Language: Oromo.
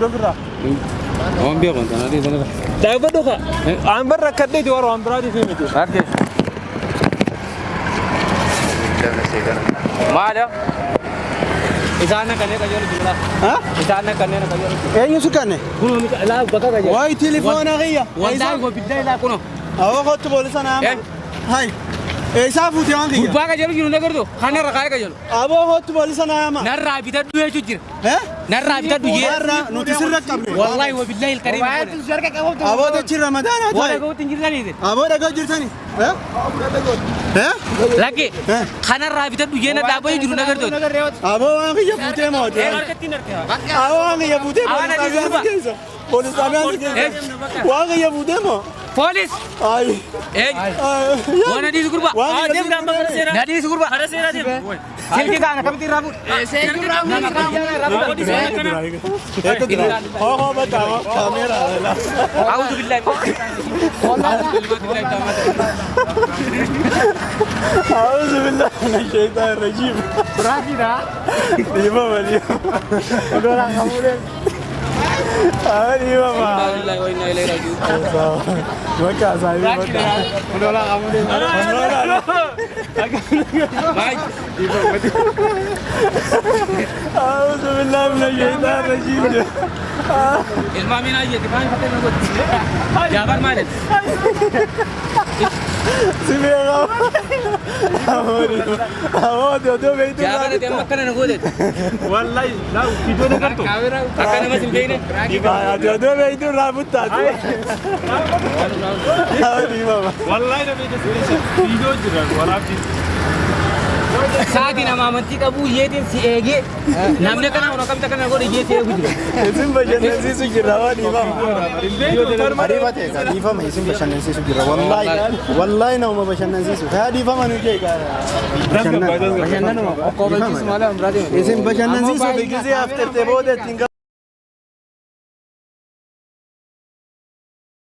dura. Waan beeku kana dhiisa na. Daa'ima dhuka. Aan barra kadheeti warra waan biraatiif miti. Arge. Maal? Isaan kanneen qajeelu jira. Isaan kanneen qajeelu. Eenyu si kanne? Kunoo miti laa bakka qajeelu. Wayi telefoona kiyya. Wallaahi ko biddaa ilaa kunoo. Awwa kottu poolisa naa. Hai. Eessaa fuute waan kiyya? Gurbaa qajeelu jiru nagartu kanarra kaayee qajeelu. Aboo kottu poolisa naa ama. Narraa bitadhu jechuun jira. Narraa bitadhu jee. Narraa nuti sirra qabne. Wallaahi wa billaahi ilkariim. Aboo dachi ramadaanaa Waa ta'e. dhaga'uutti hin jirtanii. Aboo dhaga'u jirtani. Lakki kanarraa bitadhu jee na dhaabbatee jiru nagartu. Aboo waan kiyya fuutee moote. Aboo waan kiyya fuutee Awaan adii poolis keessa. Poolis xaabiyaan keessa. Waan kiyya fuutee moo? Poolis. Ayi. Waan adiis gurbaa. Nadiis gurbaa. Silkii kana akkamitti irraa fuudhu? Hoo bakka kaameeraa. A'uudhu billaahi. أعوذ بالله من الشيطان الرجيم. Dhiifama dhiifama. Dhiifama. Bakka saayibii bakka. أعوذ بالله من الشيطان الرجيم. Ilmaa miinaa jetti maal fakkii na godhi? Jaabar maalet? Sibeera. Aboo odoo beektu. Jaabar ati amma akkana na gooteet. Wallahi laa fiidoo nagartu. Akka namas hin beekne. Ati odoo beektu irraa buttaati. Dhiifama. Wallahi na beekte fiidoo jira waraabbii. Sa'aatii nama amantii qabu yeetiin si eegee namni akkana kun akkamitti akkana godhe jee si eegu jira. Isin bashannansiisu jirra waa dhiifama. Ariifa ta'e ka dhiifama isin bashannansiisu jirra wallaahi wallaahi nama bashannansiisu kaa dhiifama nu jee Isin bashannansiisu fi gisee hafte booda ittiin